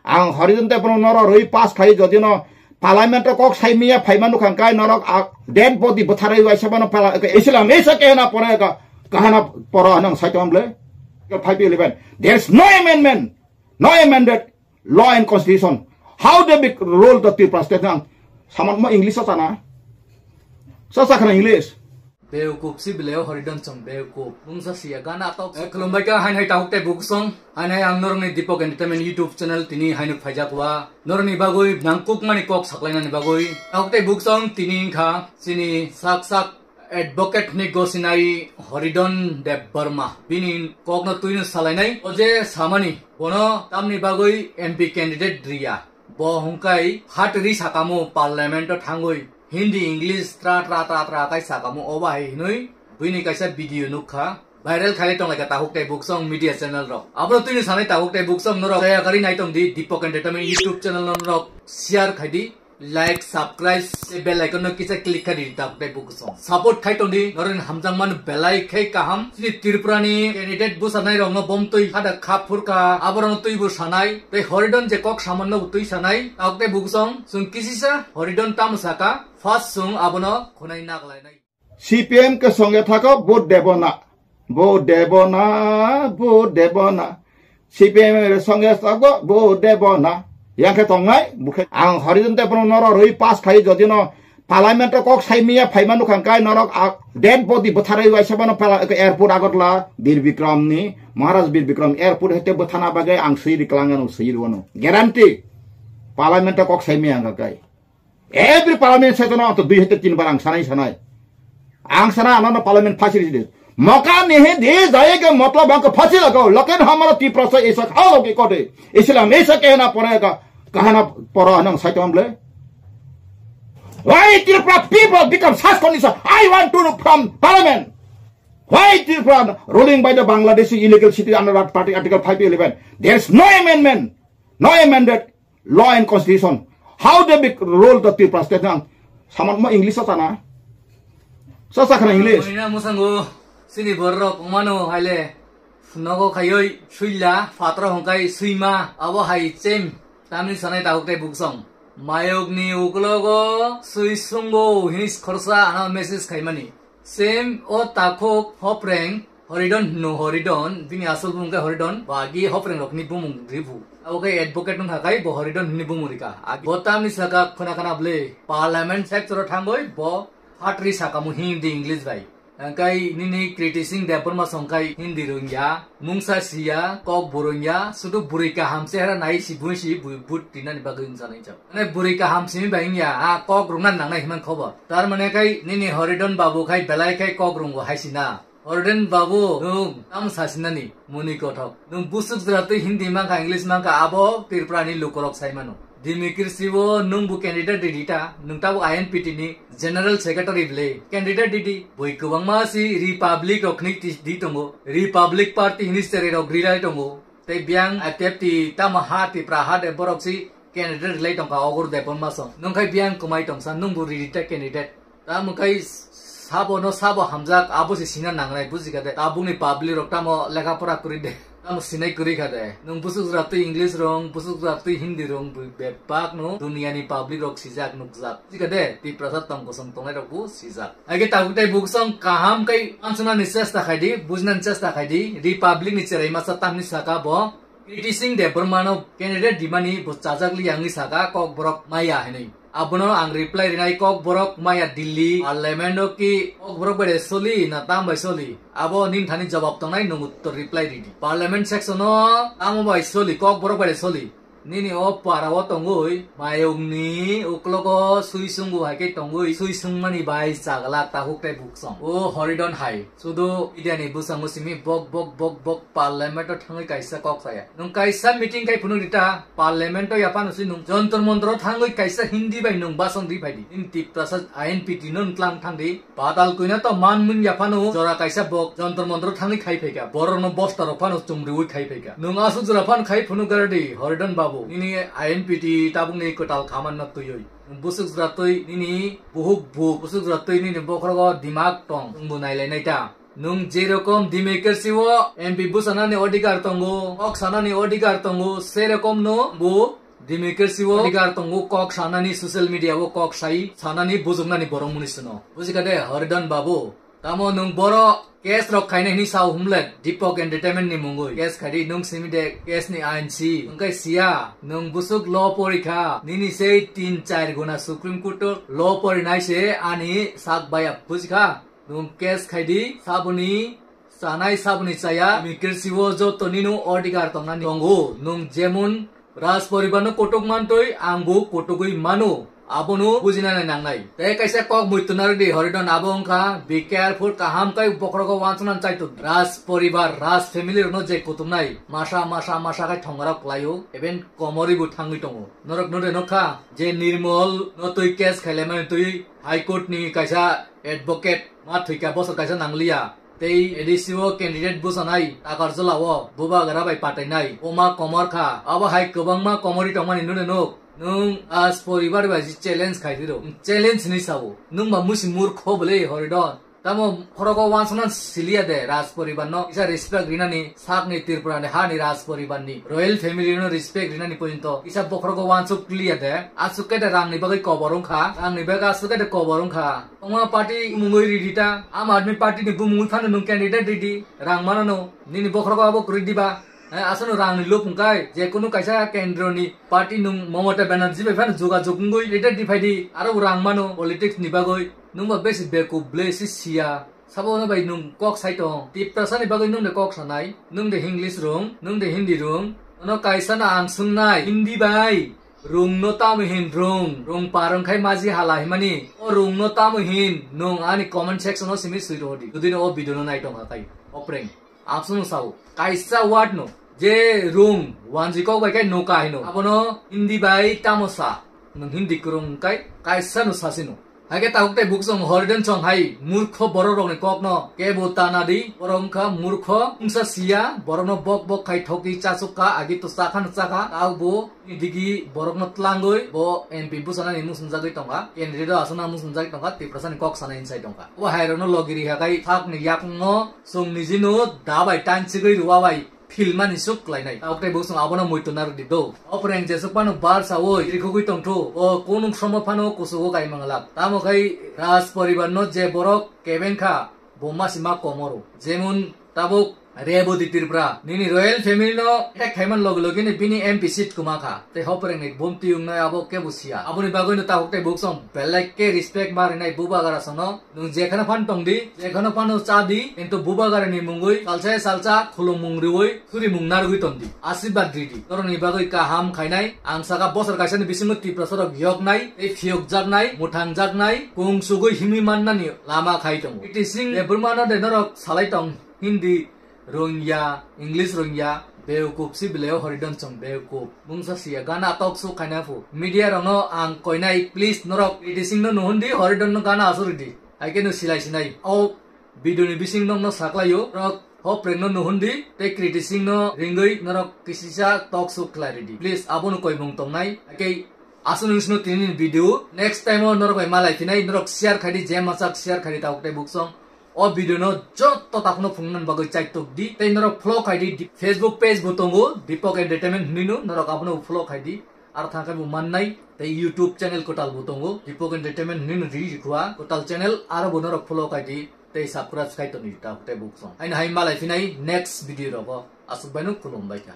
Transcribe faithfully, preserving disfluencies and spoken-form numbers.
Ang Horidon Debbarma norok rwi pass khai jodi no parliament o kok sai miya phaima nukha kai norok a dead body bwtharwi waisa bano pala Islam isa kehna pore ka kahana poro nang sai tong ble. Five eleven. There's no amendment, no amended law and constitution. How they be rule the Tripura state nang? Saman mo English o sana. Sa sa khana English. Beokup si beleo Horidon chong beokup. Mungsa siya gana tok. Eh, khulumbai ka, hain hai tahuk tei buksong. Hain hai ang norokni Deepak Entertainment YouTube channel tini hainuk phaijak wa. Norokni bagwi nangkukmani kok saklainani bagwi. Tahuk tei buksong tini wngkha chini sak sak advocate ni gosinai Horidon Debbarma. Bini kokno twino salainai. O je samani, bono tamni bagwi M P candidate riya. Bo hwnkhai hat ri sakamo parliament o thangwi Hindi, English tra tra tra tra kai sakamo obo hai hinwi buini kaisa video nukha. Viral khai tonglaika tahuk tei buksong media channel rok. Abono twini sanai tahuk tei buksong norok daya kari naitong di Deepak Entertainment YouTube channel norok share khai di, like, subscribe tei bell icon no kisa click khai di tahuk tei buksong. Support khai tong di norokni hamjakmano belai khai kaham. Chini Tripura ni candidate bwsarnai rokno bomtwi hada kha phurkha, aborokno twibo sanai. Tei Horidon je kok samanno bo twi sanai. Tahuk tei buksong chwng kisisa Horidon tamo saka, first chwng abono khwnai naglainai. C P M ke songe thako, vote debo na. Vote debo na, vote debo na. C P M re songe thako, vote debo na. Yang khe tongnai, bukhe ang Horidon Debbarma norok rwi pass khai jodi no parliament o kok sai miya phaima nukha kai norok a dead body bwtharwi waisa bano pala airport Agartala Bir Bikram ni, Maharaj Bir Bikram airport hete bwthana bagwi ang swi riklang ano swi rwano. Guarantee parliament o kok sai miya wngkha kai. Every parliament session o to dui hete tin bar ang sanai sanai. Ang sana ano parliament phasi ridi. Mauka nahi diya jayega matlab hamko phansi lagao, lekin hamara Tiprasa aisa kha logi kote. Isliye hum aisa kehna padega, kahana pad raha hai na, sai to hum le. Why Tripura people become such condition? I want to know from parliament. Why Tripura ruling by the Bangladeshi illegal city under that party Article five eleven? There is no amendment, no amended law and constitution. How they be rule the Tripura state nang? Saman mo English o sana. Sa sa khana English. Oina musango sini borok umano haile nogo khayoi suila patra hongkai suima abo hai chem tamni sanai tahuk tei buksong. Mayokni uklogo sui sungo hinis khorsa ano message khaimani. Sem o takhuk hopreng Horidon hino Horidon, bini asol bumung khe Horidon, bagi hopreng rokni bumung ribu. Abo khe advocate wngkha kai bo Horidon hini bumung rika. Agi bo tamni saka khuna khana bwle parliament sector o thangoi bo hatri sakamu Hindi English bai. Angkai nini Kriti Singh Debbarma songkai Hindi rungya, mungsa siya, kok burungya, sudu buri kaham sehra nai si bui si bui but tinani bagwi wngsa nai chao. Mane buri kaham simi bai wngya, a kok rungna nangnai himan khobor. Tar mane kai nini Horidon babu khai belai khai kok rungo hai sina. Horidon babu, nwng tamo sasinani, muni kothok. Nwng busuk jora twi Hindi mankha, English mankha, abo Tripura ni lukorok sai mano. Democracy o nwng bo candidate ridi ta, nwng tabo I N P T ni general secretary bwle. Candidate ridi, bui kwbangma si Republic rok hwnwi ti-, di tongo. Republic Party hwnwi cherai rok rilai tongo. Tei biyang I P F T tamo ha Tipra ha de borok si candidate rilai tongkha Ogur Debbarma song. Nwng khai biyang kwmai tongsa, nwng bo ridi ta candidate. Tamo khai sabo no sabo hamjak, abo se sina nangnai, buji kha de. Tabukni public rok tamo lekha pora kwrwi de. Tamo sinai kwrwi kha de. Nwng busuk jora twi English rong, busuk jora twi Hindi rong, bebak no dunia ni public rok sijak nukjak. Buji kha de, Tiprasa tong kosong tongnai rok bo sijak. Age tabuk tei buksong kaham khai ansuna ni chesta khai di, bujna ni chesta khai di. Republic ni cherai masa tamni saka bo. Kriti Singh Debbarma no candidate dimani bo chajak li wngwi saka kok borok maya hinwi. Abono ang reply rinai kok borok maya Delhi parliament o ki kok borok bai soli na tam bai soli. Abo nin thani jawab tongnai nwng uttor reply ridi. Parliament section o tamo bai soli kok borok bai soli. Nini o para o tongwi mayung ni uklogo sui sungu hai khe tongwi sui sungmani bai chagla tahuk tei buksong. O Horidon hai. Sudu India ni bwskango simi bok bok bok bok parliament o thangwi kaisa kok saya. Nwng kaisa meeting khai phunuk rita, parliament o yaphano si nwng Jantar Mantar o thangwi kaisa Hindi bai nwng basong ri phai di. Nini Tiprasa I N P T no nwng tlang thang di. Patal kuina to man mun yaphano jora kaisa bok Jantar Mantar o thangwi khai phaikha. Borok no bosta rok phano chumriwi khai phaikha. Nwng aswk jora phano khai phunuk gara di, Horidon babu. Nini I N P T tabuk ni kwtal khaman no twiwi. Nwng busuk jora twi nini buhuk buk, busuk jora twi nini bokhorogo dimak tong. Nwng bo nailai nai ta. Nwng je rokom democracy o M P bwsanani odhikar tongo, kok sanani odhikar tongo, se rokom no bo democracy o odhikar tongo, kok sanani, social media o kok sai sanani, bujuknani borok mwnwi sino. Bujikha de, Horidon babu? Tamo nwng boro case rok khaina hini sao humle, Deepak Entertainment ni mungwi case khaidi, nwng simi de case ni ain si, wngkhe siya, nwng busuk law porikha, nini sei tin char guna Supreme Court o law porinai se ani sak baya bujikha. Nwng case khaidi, saboni chanai saboni chaya, democracy o joto nino odhikar tongnani tongo. Nwng jemon Raj poribar no kotok mantwi, ang bo kotogwi mano. Abono bujinani nangnai. Tei kaisa kok muitu narwkdi, Horidon, abo wngkha, be careful, kaham khe bokhorogo wansuknani chaitok. Raj poribar, Raj family rokno je kutumnai, masa, masa, masa khe thongarok klaio, even komorwi bo thangwi tongo. Norok no de nokha, je Nirmol no twi case khailaimani twi High Court ni kaisa advocate ma thwikha, bosor kaisa nangliya. Tei A D C o candidate bwsanai Takarjala o bubagra bai patainai, oma komor kha. Abo hai kwbangma komorwi tongmani nune nuk. Nwng Raj poribar bai je challenge khai phiro. Challenge hinwi sao. Nwng ba musi murkho bwle, Horidon. Tamo khorogo wansukna siliya de Raj poribar no. Kisa respect rinani sakni Tripura ni hani Raj poribar ni royal family no respect rinani porjonto kisa bokhorogo wansuk liya de. Asuk khe de rangni bagwi kobor wngkha. Rangni bagwi asuk khe de kobor wngkha. Tongma party mungwi ridi ta, Aam Aadmi Party ni bumungwi phano nwng candidate ridi, rang manano, nini bokhorogo abo kwrwi diba? Eh, aswkno rangni lob wngkai, je kunu kaisa kendro ni party nwng Mamata Banerjee bai phano jogajog wngwi candidate di phaidi, aro bo rang mano politics ni bagwi, nwng ba besi bekub ble si siya. Sabo no bai nwng kok sai tong, Tiprasa ni bagwi nwng de kok sanai, nwng de English rung, nwng de Hindi rung, ono kaisa no ang swngnai, Hindi bai. Rung no tamo hin rung, rung par wngkhai maji hala himani. O rung no tamo hin, nwng ani comment section o simi swi rwdi. Jodi no o video no nai tongkha khai, opreng. Absung sao, kaisa word no, je rung, wanji kok bai khai noka hino. Abono Hindi bai tamo sa, nwng Hindi kwrwng khai, kaisa no sasino. Haikhe tabuk tei buksong Horidon song hai murkho borok rokni kokno kebo tana di, borok wngkha murkho, wngsa siya, borokno bok bok khai thokwi chasuk kha, agi to chakhano chakha, tabuk bo digi borokno tlangwi bo M P bwsanani muchungjagwi tongkha, candidate o aswkna muchungjagwi tongkha, Tiprasani kok sana insai tongkha. Bo hairokno logi riha khai sakni yakungno chwng nijino da bai tanchigwi rwwa bai philmani suk klainai. Tabuk tei buksong abono muitu narwk di do. Opreng jesuk phano bar sawi rikhugwi tongthu. O kunuk somo phano kusugo kai manglak. Tamo khai Raj poribar no je borok kebeng kha, bo masi ma komoro. Jemon tabuk Reboti Tripura. Nini royal family no attack khaiman logi logi ni bini M P seat kwma kha. Tei hopreng ni bomti wngnai abo kebo siya. Aboni bagwi no tabuk tei buksong belai khe respect ma rinai bubagra sono. Nwng jekhano phan tong di, jekhano phano cha di, kintu bubagrani mungwi salsa salsa khulumung riwi surimung narwgwi ton di. Asirwad ri di. Norokni bagwi kaham khainai, ang saka bosor kaisani bisingo Tiprasarok yoknai, tei phiyokjaknai, mwthangjaknai, kung sugwi himwi mannani lama khai tongo. Kriti Singh Debbarmano de norok salai tong, Hindi rwngya, English rwngya, beokup si beleo Horidon chwng beokup. Mungsa siya gana talk show khaina phu. Media rokno ang koinai, please norok Kriti Singh no nuhun di, Horidon no gana asuri di. Haikhe no silai sinai. O video ni bising nokno saklaio. Norok hopreng no nuhun di, tei Kriti Singh no ringwi norok kisisa talk show khlai ridi. Please, abono koimung tongnai. Haikhe aswk nung sino tini ni video. Next time o norok bai malai phinai, norok share khai di, je machak share khai di tabuk tei buksong. O video no joto takhno phungnani bagwi chaitok di. Tei norok follow khai di, di Facebook page bo tongo, Deepak Entertainment hinwi no, norok abono follow khai di. Aro thangkhe bo mannai, tei YouTube channel kwtal bo tongo, Deepak Entertainment hinwi no ri rikhwa, kwtal channel aro bo norok follow khai di, tei subscribe khai toni ta tei buksong. Haino hai malai phinai next video rogo, aswk bai no khulum bai kha.